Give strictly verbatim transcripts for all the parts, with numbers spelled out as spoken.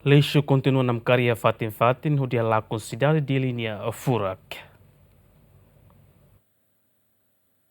Lixu kontinua namkari iha fatin-fatin hodi halakon sidade Dili nia furak.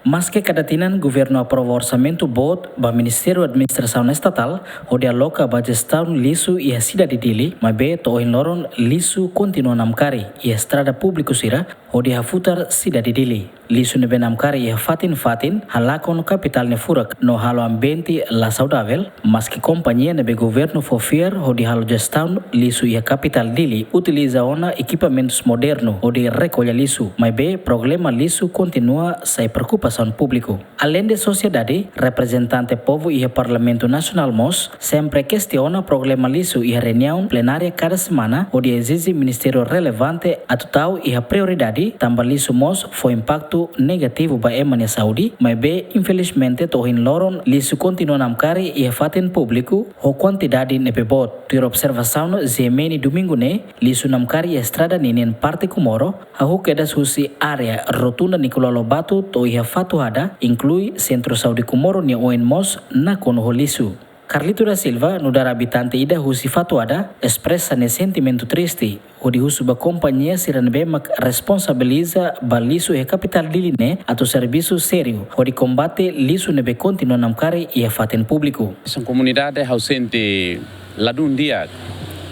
Maske kada tinan governu aprova orsamentu boot ba Ministériu Administrasaun Estatál hodi aloka ba jestaun lixu iha sidade Dili, maibé to'o ohin loron lixu kontinua namkari iha estrada públiku sira hodi hafutar sidade Dili. Lixu ne'ebé namkari iha fatin-fatin halakon kapitál nia furak no halo ambiente la saudavel, maske kompañia ne'ebé governu fó fiar hodi halo jestaun lixu iha kapitál Dili utiliza ona ekipamentus modernu hodi rekolla lixu, maibé problema lixu kontinua sai preokupasaun públiku. Aleinde sosiedade, reprezentante povu iha Parlamentu Nasionál mós sempre kestiona problema lixu iha reuniaun plenária kada semana hodi ezije ministériu relevante atu tau iha prioridade, tanba lixu mós fó impaktu negativu ba ema nia saúde, maibé infelizmente to'o ohin loron lixu kontinua namkari iha fatin públiku ho kuantidade ne'ebé boot. Tuir observasaun G M N domingu ne'e, lixu namkari iha estrada ninin parte Comoro, hahú kedas husi área Rotunda Nicolau Lobato to'o iha Fatuhada, inklui Sentru Saúde Comoro nia oin mós nakonu ho lixu. Carlito da Silva, nu'udar abitante ida husi Fatuhada, espresa nia sentimentu triste hodi husu ba kompañia sira ne'ebé mak responsabiliza ba lixu iha kapitál Dili ne'e atu servisu sériu hodi kombate lixu ne'ebé kontinua namkari iha fatin públiku. Hanesan komunidade ha'u sente ladún di'ak,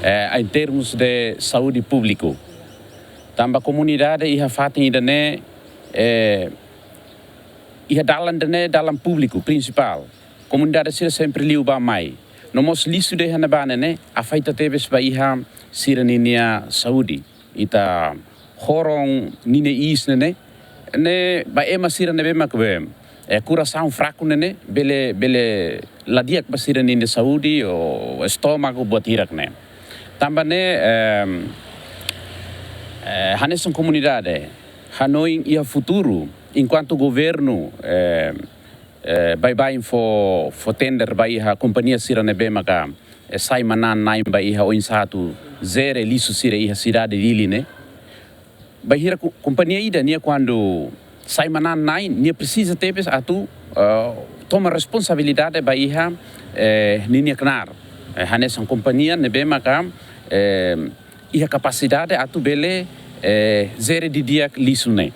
eh, em termos de saúde públiku. Tanba komunidade iha fatin ida-ne'e, eh, iha dalan ida-ne'e dalan públiku prinsipál. Komunidade sira sempre liu bá mai. No mós lixu dehan ne'ebá ne'e ne'e afeta tebes ba iha sira ninia saúde. Ita horon ninia iis ne'e ne'e, ne'e ba ema sira ne'ebé mak be, eh, kurasaun fraku ne'e ne'e, bele, bele la di'ak ba sira ninia saúde, ou estómagu, buat hirak ne'e. Tanba ne'e, ehm, eh, hanesan komunidade, hanoin iha futuru, enkuantu governu, eh, eh, baibain fó, fó tender ba iha kompañia sira ne'ebé maka, eh, sai manán-na'in ba iha oinsá atu jere lixu sira iha sidade Dili ne'e. Bainhira ko-, kompañia ida nia kuandu sai manán-na'in, nia presiza tebes atu, eh, toma responsabilidade ba iha, eh, ninia knaar. Eh, hanesan kompañia ne'ebé maka, eh, iha kapasidade atu bele, eh, jere didi'ak lixu ne'e.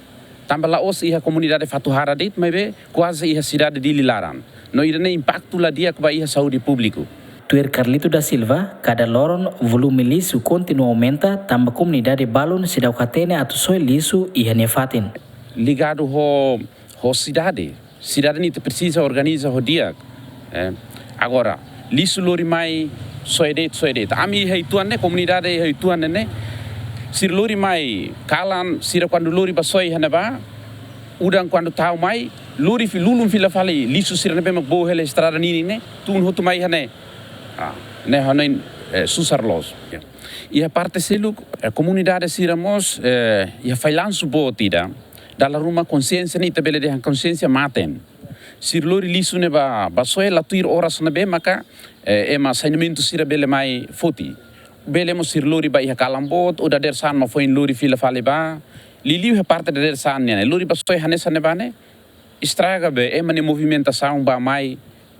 Tanba la'ós iha komunidade Fatuhada de'it, maibé kuaze iha sidade Dili laran. No ida-ne'e impaktu la di'ak ba iha saúde públiku. Tuir Carlito da Silva, kada loron volume lixu kontinua aumenta, tanba komunidade balun seidauk hatene atu soe lixu iha nia fatin. Ligadu ho, ho sidade. Sidade ne'e ita presiza organiza ho di'ak. Eh, agora, lixu lori mai, soe de'it, soe de'it. Ami iha uitoan ne'e, komunidade iha uitoan ne'e ne'e, sira lori mai kalan, sira kuandu lori bá soe iha ne'ebá, udan kuandu tau mai, lori fi-, lulun fila fali lixu sira ne'ebé mak boot hela estrada ninin ne'e, tun hotu mai iha ne'e. Ah, ne'e hanoin, eh, susar loos. Iha parte seluk, eh, komunidade sira mós, eh, iha fallansu boot ida. Dala ruma konxiénsia ne'e ita bele dehan konxiénsia maten. Sira lori lixu ne'e bá, bá soe la tuir oras ne'ebé maka, eh, ema saneamentu sira bele mai foti. Bele mós sira lori bá iha kalan boot, ou dadeer-saan mak foin lori fila fali bá. Liuliu iha parte dadeer-saan nian ne'e, lori bá soe hanesan ne'ebá ne'e, estraga be ema nia movimentasaun bá mai,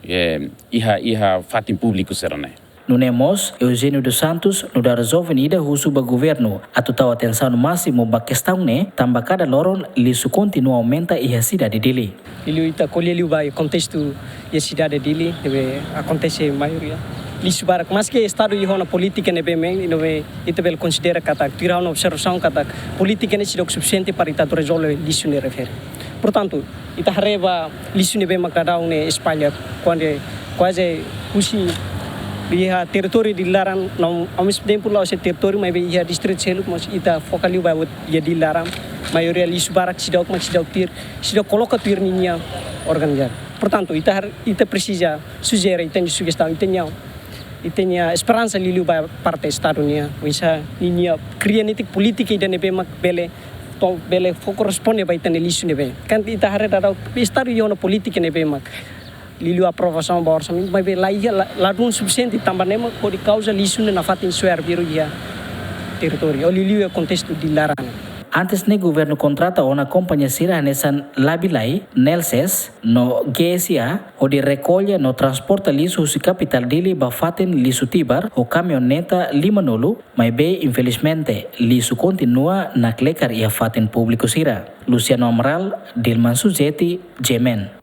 eh, iha, iha fatin públiku sira ne'e. Nune'e mós, Eugênio dos Santos, nu'udar joven ida husu ba governu atu tau atensaun másimu ba kestaun ne'e, tanba kada loron lixu kontinua aumenta iha sidade Dili. Liuliu ita ko'alia liu ba iha kontestu iha sidade Dili, ne'ebé akontese maioria lixu barak. Maske Estadu iha ona polítika ne'ebé mak, ne'ebé ita bele konsidera katak, tuir ha'u-nia observasaun katak, polítika ne'e seidauk sufisiente para ita atu rezolve lixu ne'e refere. Portantu, ita haree ba lixu ne'ebé mak daudaun ne'e espalla, kuandu kuaze husi iha territóriu Dili laran, no ao mesmo tempo la'ós iha territóriu, maibé iha distritu seluk, mas ita foka liu ba iha Dili laran, maioria lixu barak seidauk mak seidauk tuir, seidauk koloka tuir ninia organizasaun. Portantu, ita har-, ita presiza sujere, ita-nia sujestaun, ita-nia, ita-nia esperansa liuliu ba parte Estadu nian, oinsá ninia kria netik polítika ida ne'ebé mak bele, to bele fó korresponde ba ita-nia lixu ne'ebé. Kan ita haree daudaun Estadu iha ona polítika ne'ebé mak liuliu aprovasaun ba orsamentu, maibé la iha la, ladún sufisiente tanba ne'e mak hodi kauza lixu ne'e nafatin soe arbiru iha territóriu, ou liuliu iha kontestu Dili laran. Antes ne'e governu kontrata ona kompañia sira hanesan Labilai, Nelces no G S A hodi rekolla no transporta lixu husi kapitál Dili ba fatin lixu Tibar ho kamioneta lima-nulu, maibé infelizmente lixu kontinua nakleker iha fatin públiku sira. Luciano Amaral, Dilman Suzeti, G M N.